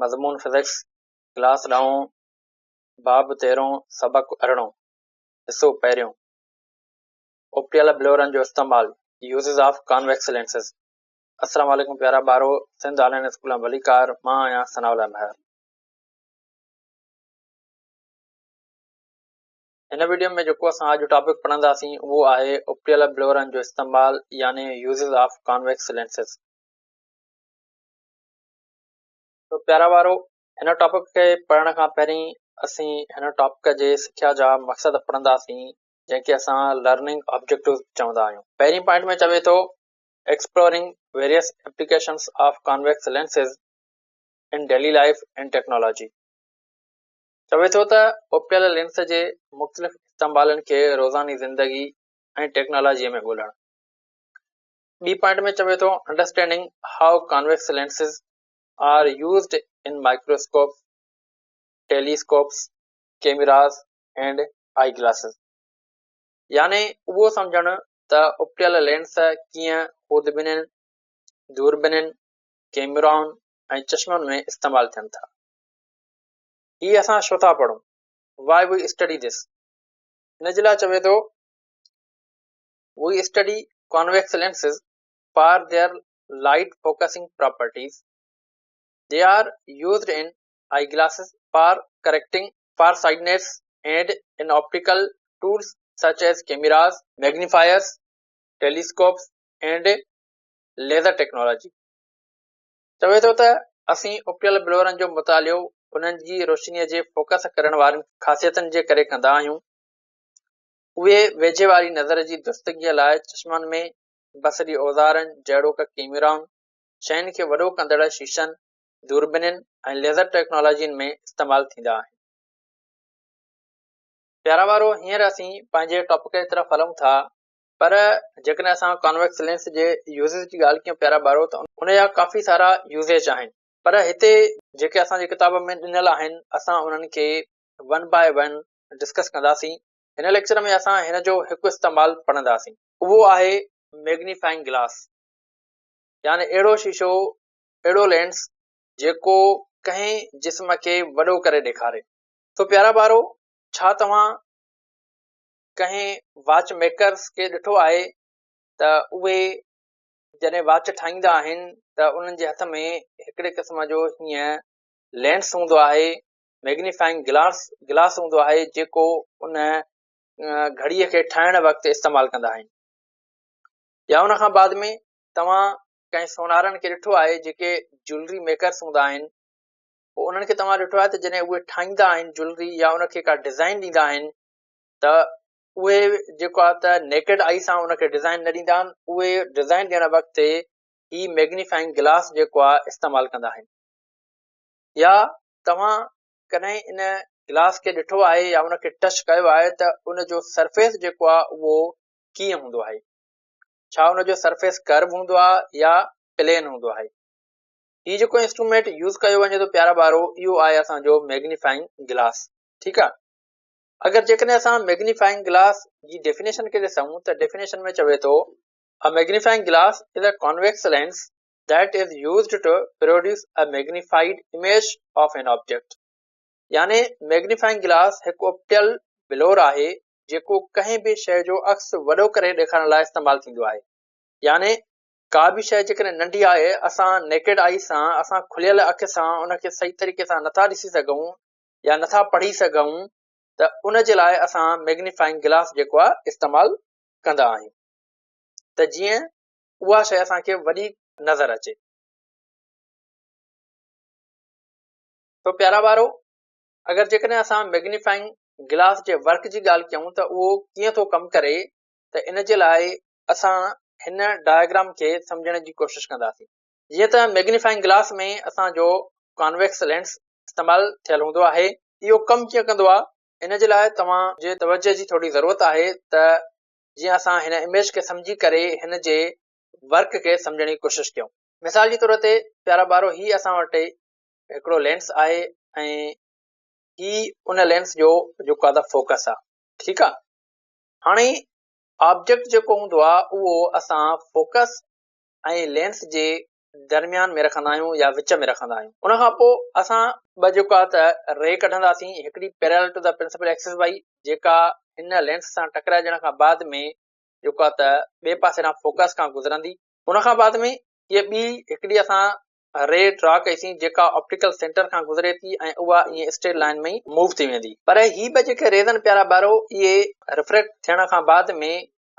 مضمون physics, class ڏهون، باب تيرهون، سبق ارڙهون، حصو پهريون، اپٽيل بلورن جو استعمال، Uses of Convex Lenses. السلام عليڪم پيارا ٻارو، سنڌ آن لائين اسڪول ۾ ڀليڪار، مان آهيان ثناء الله مهر. هن وڊيو ۾ جيڪو اسان اڄ ٽاپڪ پڙهنداسين اهو آهي اپٽيل بلورن جو استعمال يعني Uses of Convex Lenses. تو پيارا ٻارو هن ٽاپڪ کي پڙهڻ کان پهرين اسين هن ٽاپڪ جي سکيا جا مقصد پڙهنداسين جنهن کي اسان لرننگ آبجيڪٽوز چوندا آهيون. پهرين پوائنٽ ۾ چوي ٿو Exploring various applications of convex lenses in daily life and technology چوي ٿو ته اپٽيل لينس جي مختلف استعمالن کي روزاني زندگي ۽ ٽيڪنالاجي ۾ ڳولڻ. ٻي پوائنٽ ۾ چوي ٿو understanding how convex lenses are used in microscopes, telescopes, cameras and eye glasses يعني اهو سمجهڻ ته اپٽيل لينس ڪيئن خوردبينين، دوربينين، ڪيمرائن ۽ چشمن ۾ استعمال ٿين ٿا. هي اسان ڇو ٿا پڙهون؟ Why we study this؟ ان جي لاء چوي ٿو We study convex lenses for their light focusing properties. They are used in eyeglasses for correcting farsightedness and in optical tools such as cameras, magnifiers, telescopes and laser technology. چوي ٿو ته اسين اپٽيل بلورن جو مطالعو انهن جي روشنيء جي فوڪس ڪرڻ وارين خاصيتن جي ڪري ڪندا آهيون. اهي ويجهي واري نظر جي درستگيء لاء چشمن ۾ بصري اوزارن جهڙوڪ ڪيميرائن، شين کي وڏو ڪندڙ شيشن، دوربينين ۽ ليزر ٽيڪنالاجين ۾ استعمال ٿيندا آهن. پيارا وارو هينئر اسين پنهنجي ٽاپڪ جي طرف هلون ٿا پر جيڪڏهن اسان ڪانويڪس لينس جي يوزز جي ڳالهه ڪيون پيارا ٻارو ته ان جا ڪافي سارا يوزيج آهن پر هتي جيڪي اسان جي ڪتاب ۾ ڏنل آهن اسان انهن کي ون باء ون ڊسڪس ڪنداسين. هن ليڪچر ۾ اسان هن جو هڪ استعمال پڙهنداسين. اهو آهي ميگنيفائنگ گلاس يعني اهڙو شيشو، اهڙو لينس جيڪو ڪنهن جسم کي وڏو ڪري ڏيکاري. سو پيارا ٻارو ڇا توهان ڪنهن واچ ميڪرز کي ڏٺو آهي ته اهي جڏهن واچ ٺاهيندا آهن ته انهن جي هٿ ۾ هڪڙي قسم جو هيئن لينس هوندو آهي ميگنيفائنگ گلاس گلاس هوندو آهي جيڪو ان گهڙيء کي ٺاهڻ وقت استعمال ڪندا آهن يا ان کان بعد ۾ توهان ڪنهن سونارن کي ڏٺو آهي جيڪي جولري ميڪرس هوندا آهن پوء انهن کي توهان ڏٺو آهي ته جڏهن اهي ٺاهيندا آهن جولري يا ان کي ڪا ڊزائن ڏيندا آهن ته اهي جيڪو آهي ته نيڪڊ آئي سان ان کي ڊزائن نه ڏيندا آهن اهي ڊزائن ڏيڻ وقت هي ميگنيفائنگ گلاس جيڪو آهي استعمال ڪندا آهن يا توهان ڪڏهن ان گلاس کي ڏٺو آهي يا ان کي ٽچ ڪيو آهي ته ان جو سرفيس جيڪو آهي اهو ڪيئن هوندو آهي؟ ڇا ان جو سرفيس ڪرو هوندو آهي يا پلين هوندو آهي؟ هي جيڪو انسٽرومينٽ يوز ڪيو وڃي ٿو پيارا ٻارو اهو آهي اسان جو ميگنيفائنگ گلاس ٺيڪ آهي اگر جيڪڏهن اسان ميگنيفائنگ گلاس جي ڊيفينيشن کي ڏسون ته ڊيفينيشن ۾ چوي ٿو A magnifying glass is a convex lens that is used to produce a magnified image of an object يعني ميگنيفائنگ گلاس هڪ اپٽيل بلور آهي جيڪو ڪنهن به شيء جو عڪس وڏو ڪري ڏيکارڻ لاء استعمال ٿيندو آهي يعني ڪا به شيء جيڪڏهن ننڍي آهي اسان نيڪيڊ آئي سان اسان کليل اک سان ان کي صحيح طريقي سان نٿا ڏسي سگهون يا نٿا پڙهي سگهون ته ان جي لاء اسان ميگنيفائنگ گلاس جيڪو آهي استعمال ڪندا آهيون ته جيئن اها شيء اسان کي وڏي نظر اچي. تو پيارا ٻارو اگر جيڪڏهن اسان ميگنيفائنگ گلاس جي ورڪ جي ڳالهه ڪيون ته اهو ڪيئن ٿو ڪم ڪري ته ان جي لاء اسان هن ڊائگرام کي سمجهڻ جي ڪوشش ڪنداسين. جيئن ته ميگنيفائنگ گلاس ۾ اسان جو ڪانويڪس لينس استعمال ٿيل هوندو آهي. اهو ڪم ڪيئن ڪندو آهي ان جي لاء توهان جي توجه جي ٿوري ضرورت آهي ته جيئن اسان هن اميج کي سمجهي ڪري هن جي ورڪ کي سمجهڻ جي ڪوشش ڪيون. مثال جي طور تي پيارا ٻارو هي اسان وٽ هڪڙو لينس آهي ۽ هي ان لينس جو جيڪو آهي ته فوڪس آهي ٺيڪ آهي هاڻي آبجيڪٽ جيڪو هوندو آهي اهو اسان فوڪس ۽ لينس جي درميان ۾ رکندا آهيون يا وچ ۾ رکندا آهيون. ان کان پوء اسان ٻه جيڪو آهي ته ري ڪڍنداسين، هڪڙي parallel to the principal axis وائي جيڪا هن لينس سان ٽڪرائجڻ کان بعد ۾ جيڪو آهي ته ٻئي پاسي ڏانهن فوڪس کان گذرندي. ان کان بعد ۾ هيء ٻي هڪڙي اسان ري ڊرا ڪئيسين جيڪا آپٽيڪل سينٽر کان گذري ٿي ۽ اها ائين اسٽريٽ لائين ۾ ئي موو ٿي ويندي. پر هي ٻه جيڪي ريز آهن پيارا ٻارو اهي ريفريڪٽ ٿيڻ کان بعد ۾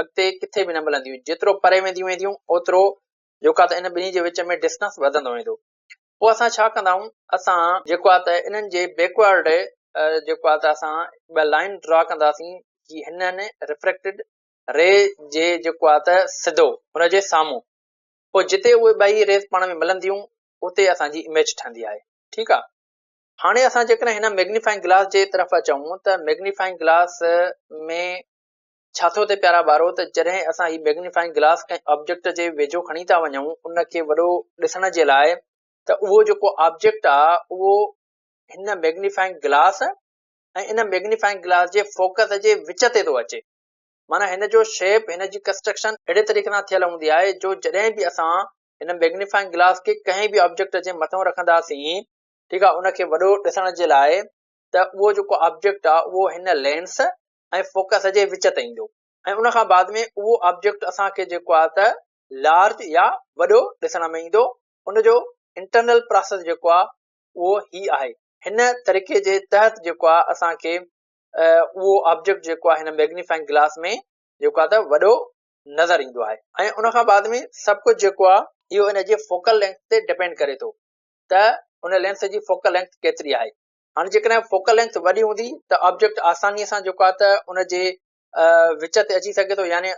اڳتي ڪٿي به نه ملنديون، جيترو پري وينديون وينديون اوترو جيڪو آهي ته ان ٻنهي جي وچ ۾ ڊسٽنس وڌندو ويندو. پوء اسان ڇا ڪندا آهيون اسان جيڪو آهي ته انهن جي بيڪورڊ جيڪو آهي ته اسان ٻه لائين ڊرا ڪنداسين جي هنن ريفريڪٽڊ ري جي جيڪو آهي ته سڌو ان جي سامهون پوء جتي اهي ٻئي ريز پاڻ ۾ ملنديون اتي اسان جي اميج ٺهندي آهي. ٺيڪ آهي. هاڻي اسان جيڪڏهن هن ميگنيفائنگ گلاس جي طرف اچون ته ميگنيفائنگ گلاس ۾ ڇا ٿو ٿئي پيارا ٻارو ته جڏهن اسان هي ميگنيفائنگ گلاس ڪنهن آبجيڪٽ جي ويجهو کڻي ٿا وڃون ان کي وڏو ڏسڻ جي لاء ته اهو جيڪو آبجيڪٽ آ اهو هن ميگنيفائنگ گلاس ۽ ان ميگنيفائنگ گلاس جي فوڪس جي وچ تي ٿو اچي معنيٰ هن جو شيپ هن جي ڪنسٽرڪشن اهڙي طريقي سان ٿيل هوندي آهي جو جڏهن به اسان هن ميگنيفائنگ گلاس کي ڪنهن به آبجيڪٽ جي مٿان رکنداسين ٺيڪ آ ان کي وڏو ڏسڻ جي لاء ته اهو جيڪو آبجيڪٽ آ اهو هن لينس ۽ فوڪس جي وچ تي ايندو ۽ ان کان بعد ۾ اهو آبجيڪٽ اسان کي جيڪو آ ته لارج يا وڏو ڏسڻ ۾ ايندو. ان جو انٽرنل پراسيس جيڪو آ اهو هي آهي. هن طريقي جي تحت جيڪو آ اسان کي اهو آبجيڪٽ جيڪو آ هن ميگنيفائنگ گلاس ۾ جيڪو آ ته وڏو نظر ايندو آهي ۽ ان کان بعد ۾ سڀ ڪجهه جيڪو آ اهو ان جي فوڪل لينٿ تي ڊپينڊ ڪري ٿو ته ان لينس جي فوڪل لينٿ ڪيتري آهي. هاڻي جيڪڏهن فوڪل لينٿ وڏي هوندي ته آبجيڪٽ آساني سان جيڪو آهي ته ان جي وچ تي اچي سگهي ٿو يعني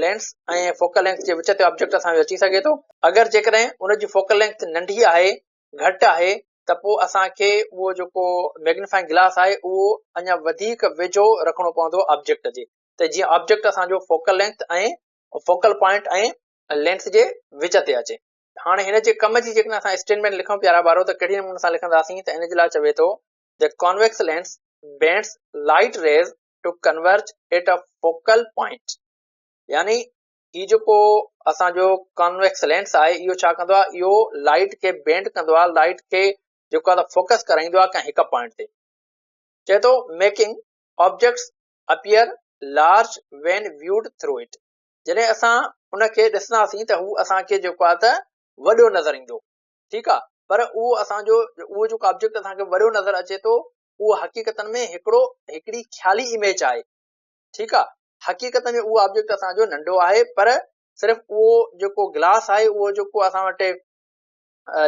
لينس ۽ فوڪل لينٿ جي وچ تي آبجيڪٽ اسان جو اچي سگهي ٿو. اگر جيڪڏهن ان جي فوڪل لينٿ ننڍي آهي، گهٽ آهي ته پوء اسان کي اهو جيڪو ميگنيفائنگ گلاس آهي اهو اڃا وڌيڪ ويجهو رکڻو پوندو آبجيڪٽ جي ته جيئن آبجيڪٽ اسان جو focal length ۽ focal point ۽ lens جي وچ تي اچي. هاڻي هن جي ڪم جي جيڪڏهن اسان اسٽيٽمينٽ لکون پيارا ٻارو ته ڪهڙي نموني سان لکنداسين ته ان جي لاء چوي ٿو The convex lens bends light rays to converge at a focal point يعني هي جيڪو اسان جو ڪانويڪس لينس آهي اهو ڇا ڪندو آهي اهو لائٽ کي بينڊ ڪندو آهي لائٽ کي جيڪو آهي فوڪس ڪرائيندو آهي ڪنهن هڪ پوائنٽ تي. چئي ٿو making objects appear large when viewed through it جڏهن اسان ان کي ڏسنداسين ته هو اسان کي جيڪو آهي ته وڏو نظر ايندو ٺيڪ آهي پر اهو اسان جو اهو جيڪو آبجيڪٽ اسان کي وڏو نظر اچي ٿو اهو حقيقتن ۾ هڪڙو هڪڙي خيالي اميج آهي ٺيڪ آهي حقيقت ۾ اهو آبجيڪٽ اسان جو ننڍو آهي پر صرف اهو جيڪو گلاس آهي اهو جيڪو اسان وٽ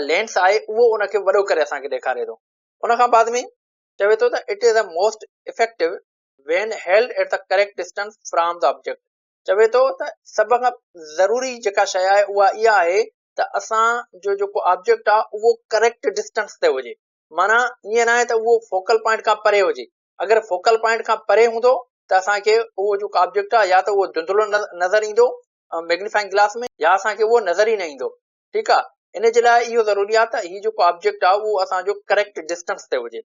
لينس آهي اهو ان کي وڏو ڪري اسان کي ڏيکاري ٿو. ان کان بعد ۾ چوي ٿو ته it is the most effective when held at the correct distance from the object چوي ٿو ته سڀ کان ضروري جيڪا شيء آهي اها اها آهي ته اسان جو جيڪو آبجيڪٽ آهي اهو ڪريڪٽ ڊسٽنس تي هجي معنيٰ ائين ناهي ته اهو فوڪل پوائنٽ کان پري هجي اگر فوڪل پوائنٽ کان پري هوندو ته اسان کي اهو جيڪو آبجيڪٽ آهي يا ته اهو ڌنڌلو نظر ايندو ميگنيفائنگ گلاس ۾ يا اسان کي اهو نظر ئي نه ايندو ٺيڪ آهي ان جي لاء اهو ضروري آهي ته هي جيڪو آبجيڪٽ آهي اهو اسان جو ڪريڪٽ ڊسٽنس تي هجي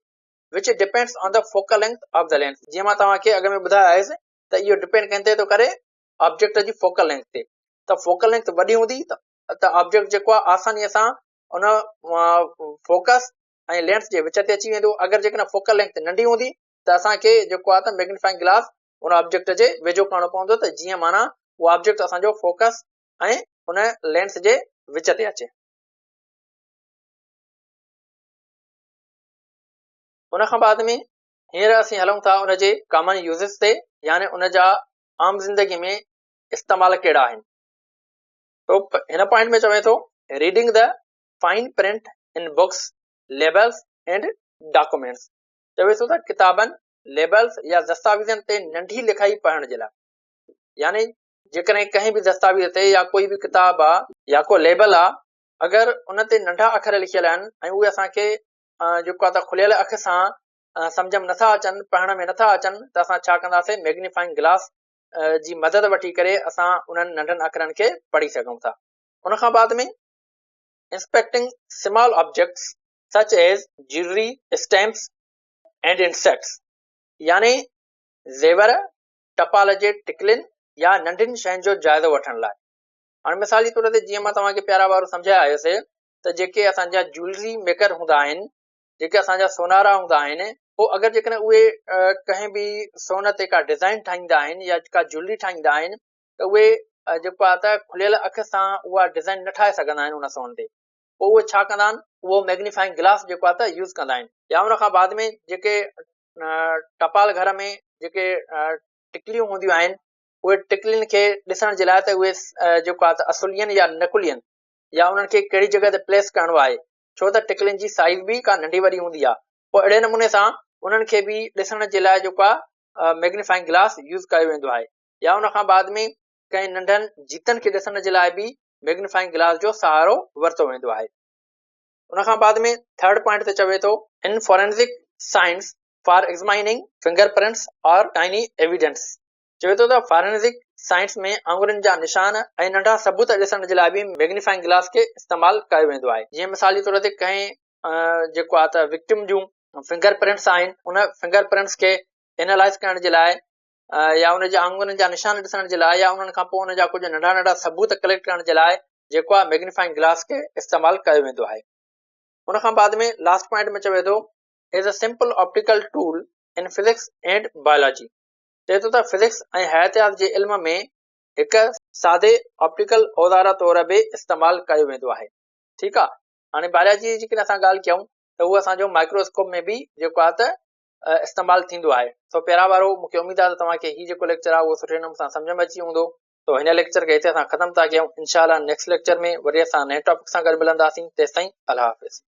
which depends on the focal length of the lens جيئن مان توهان کي اڳ ۾ ٻڌايو آهي ته اهو ڊپينڊ ڪنهن تي ٿو ڪري آبجيڪٽ جي فوڪل لينٿ تي ته فوڪل لينٿ وڏي هوندي ته آبجيڪٽ جيڪو آهي آساني سان ان فوڪس ۽ لينس جي وچ تي اچي ويندو اگر جيڪڏهن فوڪل لينٿ ننڍي هوندي ته اسان کي جيڪو آهي ته ميگنيفائنگ گلاس ان آبجيڪٽ جي ويجهو ڪرڻو پوندو ته جيئن معنيٰ اهو آبجيڪٽ اسان جو فوڪس ۽ ان لينس جي وچ تي اچي. ان کان بعد ۾ هينئر اسين هلون ٿا ان جي ڪامن يوزز تي يعني ان جا عام زندگي ۾ استعمال ڪهڙا آهن. تو هن پوائنٽ ۾ چوي ٿو reading the fine print in books, labels and documents چوي ٿو ته ڪتابن، ليبلز يا دستاويزن تي ننڍي لکائي پڙهڻ جي لاء يعني جيڪڏهن ڪنهن به دستاويز تي يا ڪوئي به ڪتاب آ يا ڪو ليبل آ اگر ان تي ننڍا اکر لکيل آهن ۽ اهي اسان کي جيڪو آهي ته کليل اک سان سمجهه ۾ نٿا اچن، پڙهڻ ۾ نٿا اچن ته اسان ڇا ڪنداسين ميگنيفائنگ گلاس جي مدد وٺي ڪري اسان انهن ننڍن اکرن کي پڙهي سگهون ٿا. ان کان بعد ۾ inspecting small objects such as jewellery, stamps and insects يعني زيور، ٽپال جي ٽڪلين يا ننڍين شين جو جائزو وٺڻ لاء. هاڻي مثال جي طور تي جيئن مان توهان کي پيارا ٻارو سمجهائي آيس ته جيڪي اسان جا جيولري ميڪر هوندا آهن، جيڪي اسان جا سونارا هوندا آهن، پوء اگر جيڪڏهن اهي ڪنهن به سون تي ڪا ڊزائن ٺاهيندا آهن يا ڪا جيولري ٺاهيندا آهن ته اهي جيڪو آهي ته کليل اک سان اها ڊزائن نه ٺاهي سگهندا آهن ان سون تي. پوء اهي ڇا ڪندا آهن اهو ميگنيفائنگ گلاس جيڪو آهي ته يوز ڪندا آهن يا ان کان بعد ۾ جيڪي ٽپال گهر ۾ جيڪي ٽڪليون هونديون آهن اهي ٽڪلين کي ڏسڻ جي لاء ته اهي جيڪو آهي ته اصلين يا نقلين يا انهن کي ڪهڙي جڳهه تي پليس ڪرڻو آهي ڇو ته ٽڪلين جي سائيز به ڪا ننڍي وڏي هوندي آهي پوء اهڙي نموني سان انهن کي به ڏسڻ جي لاء جيڪو آهي ميگنيفائنگ گلاس يوز ڪيو ويندو آهي يا ان کان بعد ۾ ڪنهن ننڍن جيتن کي ڏسڻ جي لاء به ميگنيفائنگ گلاس جو سهارو ورتو ويندو آهي. ان کان بعد ۾ ٿرڊ پوائنٽ تي چوي ٿو in forensic science for examining fingerprints or tiny evidence چوي ٿو ته فارينزڪ سائنس ۾ آڱرين جا نشان ۽ ننڍا ثبوت ڏسڻ جي لاء به ميگنيفائنگ گلاس کي استعمال ڪيو ويندو آهي جيئن مثال جي طور تي ڪنهن جيڪو آهي ته وڪٽم جون فنگر پرنٽس آهن ان فنگر پرنٽس کي اينالائز ڪرڻ جي لاء يا ان جي آڱرين جا نشان ڏسڻ جي لاء يا انهن کان پوء ان جا ڪجهه ننڍا ننڍا ثبوت ڪليڪٽ ڪرڻ جي لاء جيڪو آهي ميگنيفائنگ گلاس کي استعمال ڪيو ويندو آهي. ان کان بعد ۾ لاسٽ پوائنٽ ۾ چوي ٿو as a simple optical tool in physics and biology چئي ٿو ته فزڪس ۽ حياتيات جي علم ۾ هڪ سادي آپٽيڪل اوزار طور به استعمال ڪيو ويندو آهي. ٺيڪ آهي هاڻي بائلاجي جي جيڪڏهن اسان ڳالهه ڪيون ته هو اسان جو مائڪروسڪوپ ۾ به جيڪو آهي ته استعمال ٿيندو آهي. سو پيارا ٻارو مون کي اميد آهي ته توهان کي هي جيڪو ليڪچر آهي اهو سٺي نموني سان سمجهه ۾ اچي هوندو. سو هن ليڪچر کي هتي اسان ختم ٿا ڪيون انشاء الله نيڪسٽ ليڪچر ۾ وري اسان نئين ٽاپڪ سان گڏ ملنداسين تيستائين الله حافظ.